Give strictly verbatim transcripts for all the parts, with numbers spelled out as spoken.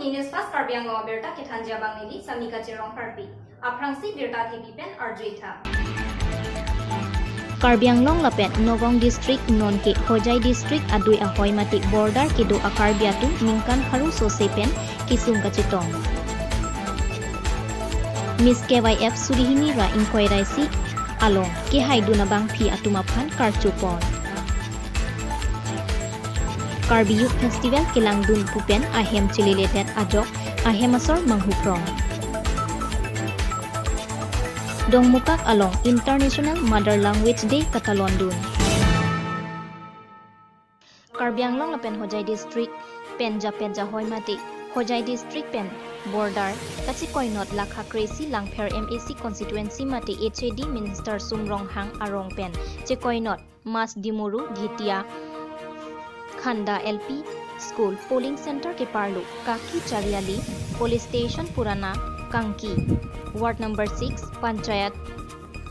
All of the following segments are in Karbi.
News Fast Karbi Anglong abirta kethanji abang neli Samika Cherong Harpi. Aphrangsi birta thepi pen arjuitha. Karbi Anglong lapen Nagaon District nonke Hojai District adui ahoi mate border kedo a-Karbi atum ningkan pharo sose pen kesung kachetong. Miss K Y F suri hini ra ingkoi ra isi along kehaidun abangpi atum aphan karchupon. Karbi Youth Festival kelangdun pu pen ahem cheleledet ajok ahem asor manghu phrong. Dongmukak along International Mother Language Day katalondun. Karbi Anglong lapen Hojai District pen japen jahoi mate Hojai District pen border kachekoinot lakha kre-isi Langpher M A C constituency mate H A D Minister Sum Ronghang arong pen chekoinot Mas Dimuru Dhitia Khanda L P School polling center keparlo Kaki Chariali, Police Station Purana Kaki, Ward number six, Panchayat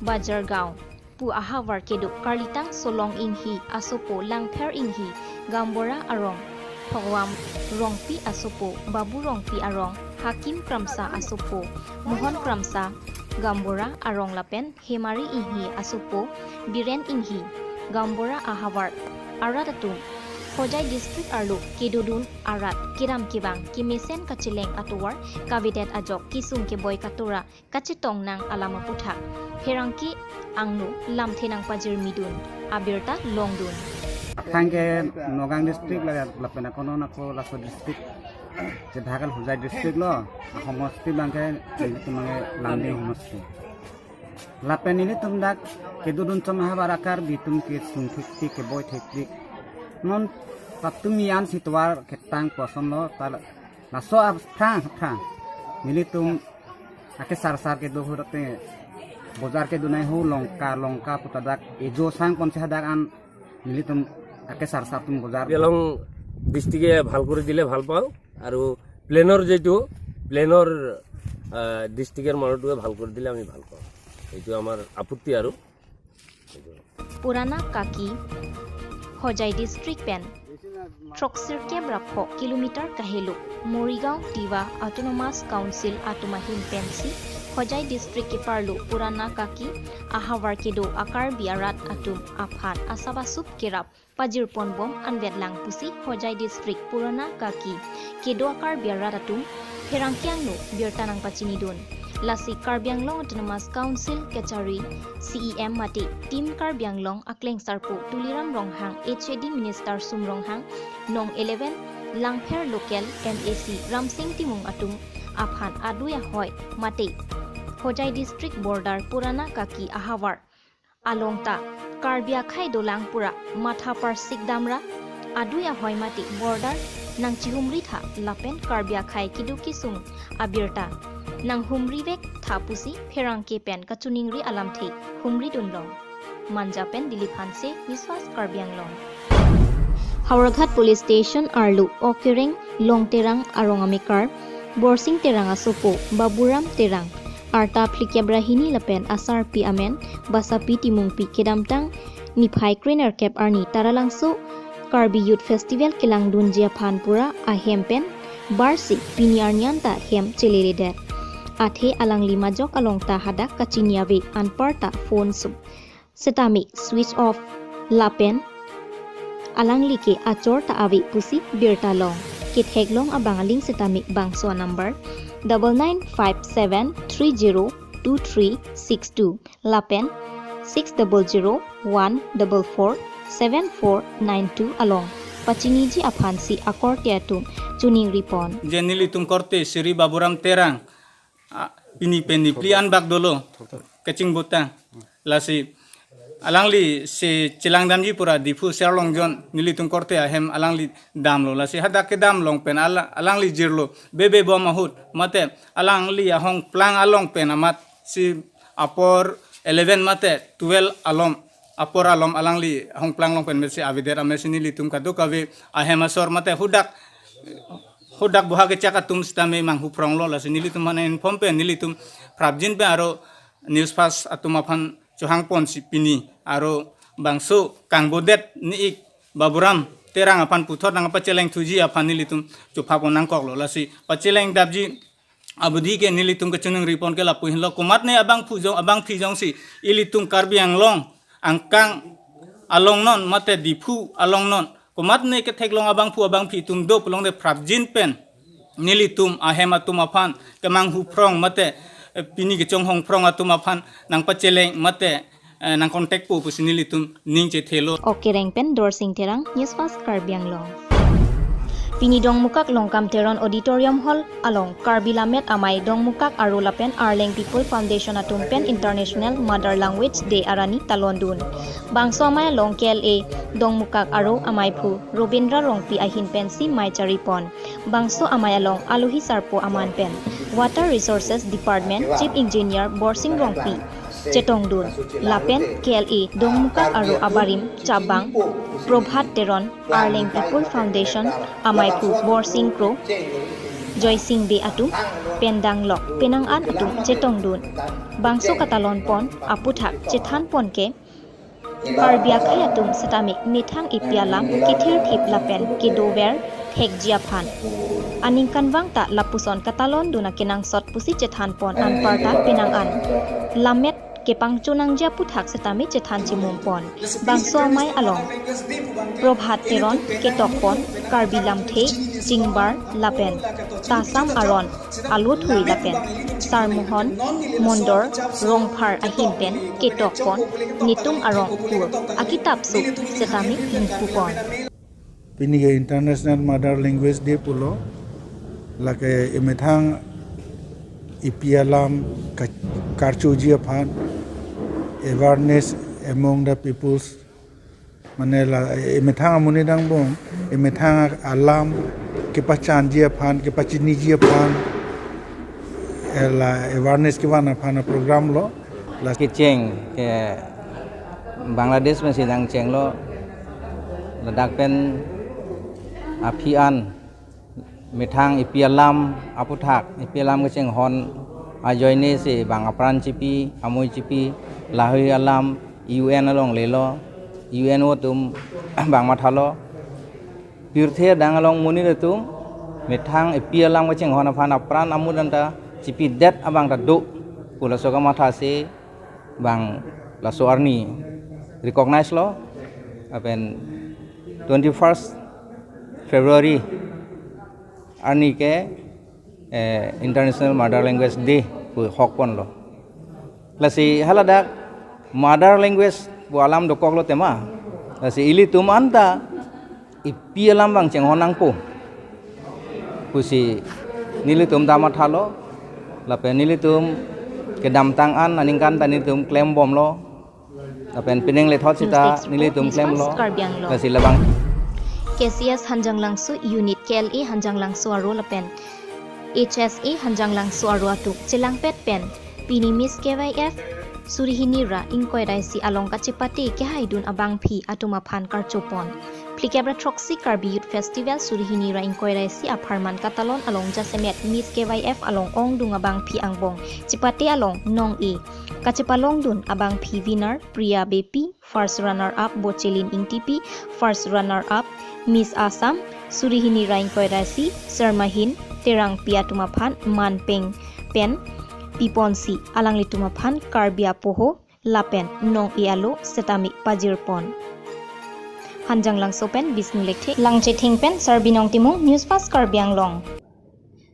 Bajargaon pu ahavar kedo karlitang Solong Inghi asopo Langpher Inghi, Gaonbura arong, Phogwam Rongpi asopo Babu Rongpi arong, Hakim Kramsa asopo Mohon Kramsa, Gaonbura arong lapen Hemari Inghi asopo Biren Inghi, Gaonbura ahavar arat atum Hojai District arlo kedodun arat kedam kevang kemesen kacheleng atovar kavedet ajok kesung keboi katora kachetong nang alam aputhak pherangke angno lamthe nangpajirmidun abirta longdun. Aphrang ke Nagaon District la lapen akono nako laso district, je bhagal Hojai District lo, ahomosti abangke, ilitum abangke Langding homosti. Lapen ilitum dak kedodun chom ahavar a-Karbi atum kesung thektik keboi thektik. Non patumi an si tovar ketang kosonlo, ta laso aphrang aphrang nelitum akesarsar kedo ahut ate bojar kedunai ho Longka Longka puta dak ejo sangponsi hadak an nelitum akesarsar atum bojar. Karbi Anglong ডিষ্ট্ৰিক্টে ভাল কৰি দিলে ভাল পাওঁ, আৰু প্লেনৰ যিটো প্লেনৰ ডিষ্ট্ৰিক্টৰ মানুহটোৱে ভাল কৰি দিলে আমি ভাল পাওঁ, এইটো আমাৰ আপত্তি আৰু। Purana Kaki, Hojai District pen throksirkep ra pho kilometer kahelo Morigaon Tiwa Autonomous Council atum ahin pensi Hojai District keparlo Purana Kaki ahavar kedo a-Karbi arat atum aphan asap asup kerap pajirponbom anvetlang pusi Hojai District Purana Kaki kedo a-Karbi arat atum pherangke angno birta nangpachinidun. Lasi Karbi Anglong Autonomous Council Kachari C E M mate Team Karbi Anglong akleng sarpo Tuliram Ronghang, H A D Minister Sum Ronghang, Nong eleven Langpher Local M A C Ramsing Timung atum aphan adui ahoi mate Hojai District border Purana Kaki ahavar along ta Karbi akhei dolang pura matha parsik damra adui ahoi mate border nangchihumri tha lapen Karbi akhei keduk kesung abirta nanghumri vek tha pusi pherangke pen kachiningri alamthe humridun long. Manja pen Dilip Hanse, News Fast Karbi Anglong. Howraghat Police Station arlo Okereng Long Terang arong amekar Borsing Terang asopo Baburam Terang arta phlikep ra hini lapen asarpi amen Basapi Timungpi kedamtang niphai krenerkep arni Taralangso Karbi Youth Festival kelangdunji aphan pura ahem pen barsi pini arni an ta hem cheleledet. Athe alangli majok along ta hadak kachini ave anparta phone sum setame switch off lapen alangli ke achor ta ave pusi birta long. Ketheklong abang aling setame bangso number double nine five seven three zero two three six two lapen six double zero one double four seven four nine two along pachiniji aphansi akorte atum chiningripon. Je nelitum korte Sri Baburam Terang, a, pini pen niphli an bak dolo, kachingbutang. Lasi alangli si chelangdamji pura Diphu Serlongjon nelitum korte ahem alangli damlo. Lasi hadak kedam long pen ala-, alangli jirlo bebe bom ahut mate alangli ahongplang along pen amatsi apor eleven mate twelve along, apor along alangli ahongplang along pen mesi avedet amesi nelitum kadokave ahem asor mate hadak, hadak boha kechak atum sitame manghu phronglo. Lasi nelitum mane inform pen nelitum prapjin pen aro News Fast atum aphan chohangponsi pini aro bangso kangbodet ni ik Baburam Terang aphan puthot nangpacheleng thuji aphan nelitum chupha pon nangkoklo. Lasi pacheleng dapji abidi ke nelitum kachiningri pon ke lapu henlo, komatne abangphu jong, abangpi jongsi ilitum Karbi Anglong angkang along non mate Diphu along non komatne ketheklong abangphu abangpi atum do pulote prapjin pen nelitum ahem atum aphan kemanghu phrong mate, eh, pini kechonghong phrong atum aphan nangpacheleng mate, eh, nang contact po pusi nelitum ning chethelo. Okereng pen Dorsing Terang, News Fast Karbi Anglong. Pini Dongmukak Longkam Teron Auditorium Hall along Karbi Lammet Amei Dongmukak Aro lapen Arleng People Foundation atum pen International Mother Language Day arni talondun. Bangso amei along K L A Dongmukak Aro ameiphu Robindra Rongpi ahin pensi mei charipon. Bangso amei along alohi sarpo aman pen Water Resources Department Chief Engineer Borsing Rongpi chetongdun lapen K L A Dongmukak Aro abarim chabang Probhat Teron, Arleng People Foundation ameiphu Borsing Kro, Joysing Bey atum pen danglok penang-an atum chetongdun. Bangso katalon pon aputhak chethan pon ke Karbi akhei atum setame methang epi alam kethirthip lapen kedover thekji aphan. Aningkanvang ta lapuson katalondun akenangsot pusi chethan pon anparta penang-an lammet kepangchonangji aputhak setame chethan chimum pon. Bangso amei along Probhat Teron ketok pon, Karbi lamthe, chingbar lapen tasam aron alothui lapen Sarmohon Mondor Rongphar ahin pen ketok pon, netum arong kur akitap su setame ingpu pon. Pini ke International Mother Language Day pulo, lake emethang epi alam ka-, karchoji aphan, awareness among the peoples, mane la emethang amonit angbong emethang alam kepachanji aphan, kepachiniji aphan, eh, la awareness kevan aphan program lo. La kecheng ke Bangladesh pensi nangchenglo, ladak pen aphi an methang epi alam aputhak, epi alam kechenghon ajoine si bang apran chipi, amui chipi, lahei alam U N along lelo, U N O atum bang mathalo. Pirthe adang along monit atum methang epi alam kechenghon aphan apran amudanta chipidet abang ta do pu laso kamatha si bang laso arni recognize lo, lapen twenty-first February arni ke, eh, International Mother Language Day pu hok ponlo. Lasi haladak mother language pu alam dokoklo tema. Lasi ilitum anta epi alam bang chenghon nangpo pusi nelitum ta mathalo, lapen nelitum kedamtang an aningkan ta nelitum klembomlo, lapen pining lethot sita nelitum klemlo. News Desk report, News Fast Karbi Anglong. Lasi labang. K C S Hanjanglangso Unit, K L A Hanjanglangso Aro lapen H S A Hanjanglangso Aro atum chelangpet pen pini Miss K Y F suri hini ra ingkoi ra isi along kachepate kehaidun abangpi atum aphan karchopon. Phlikep ra throksi Karbi Youth Festival suri hini ra ingkoi ra isi apharman katalon along jasemet Miss K Y F along ongdung abangpi angbong chepate along nong-e kachepalongdun abangpi winner Priya Beypi, first runner up Bochelin Ingtipi, first runner up Miss Assam suri hini ra ingkoi ra isi Sarmahin Terangpi atum aphan manpeng pen piponsi alanglitum aphan Karbi apoho lapen nong-e alo setame pajirpon. Hanjanglangso pen Bisnu Lekthe, Langchething pen Sarbinong Timung, News Fast Karbi Anglong.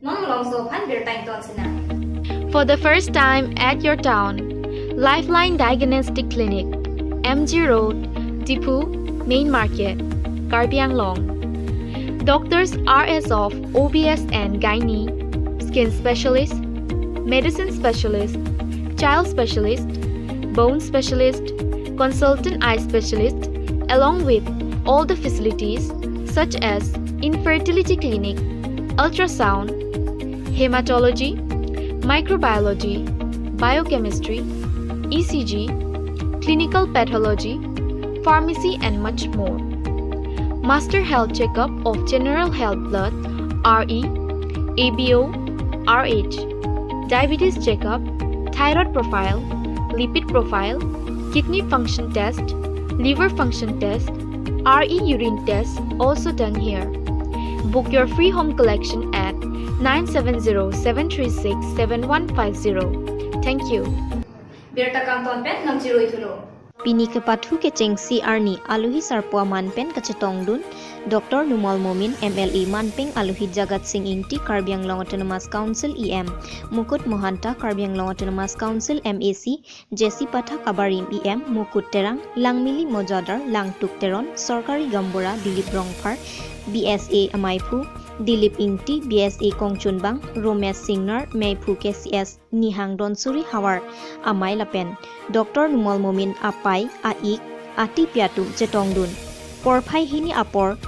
Non malomso aphan birta ington sinang. For the first time at your town, Lifeline Diagnostic Clinic, M G Road, Diphu, Main Market, Karbi Anglong. Doctors are as of O B S and Gynae, skin specialist, medicine specialist, child specialist, bone specialist, consultant eye specialist, along with all the facilities such as infertility clinic, ultrasound, hematology, microbiology, biochemistry, E C G, clinical pathology, pharmacy, and much more. Master health checkup of general health blood, R E, A B O, R H, diabetes checkup, thyroid profile, lipid profile, kidney function test, liver function test, R E urine test also done here. Book your free home collection at nine seven zero seven three six seven one five zero. Thank you. Birta kangton pen nangchiroi thulo. Pini kepathu kechengsi arni alohi sarpo aman pen kachetongdun Doctor Numal Momin M L A manpeng alohi Jagat Sing Ingti Karbi Anglong Autonomous Council E M, Mukut Mahanta Karbi Anglong Autonomous Council M A C, J C Pathak abarim E M Mukut Terang, Langmili Mojadar, Langtuk Teron, Sorkari Gaonbura Dilip Rongphar, B S A amaiphu, Dilip Ingti, B S A kongchunbang, Romesh Singnar, meiphu K C S Nihang Donsuri havar amei lapen Doctor Numal Momin apai a-ik atipi atum chetongdun. Porphai hini apor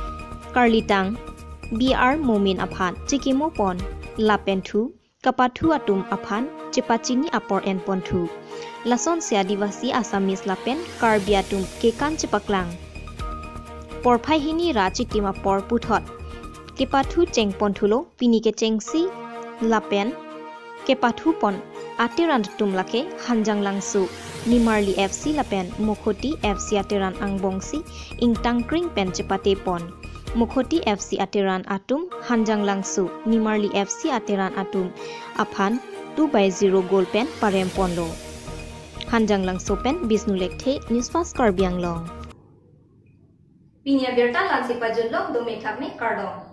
karlitang B R Momin aphan chekimo pon lapen thu kepathu atum aphan chepachini apor enpon thu. Lasonsi Adivasi, Assamese lapen Karbi atum kekan chepaklang. Porphai hini ra chitim apor puthot kepathu chengpon thulo. Pini kechengsi lapen kepathu pon ateran atum lake Hanjanglangso, Nimarli F C lapen Mukhoti F C ateran angbongsi ingtangkring pen chepate pon. Mukhoti F C ateran atum Hanjanglangso, Nimarli F C ateran atum aphan two by zero goal pen parem ponlo. Hanjanglangso pen Bishnu Lekthe, Newsfast Karbi Anglong. Pini abirta la-ansi pajutlo, dome thakme, kardom.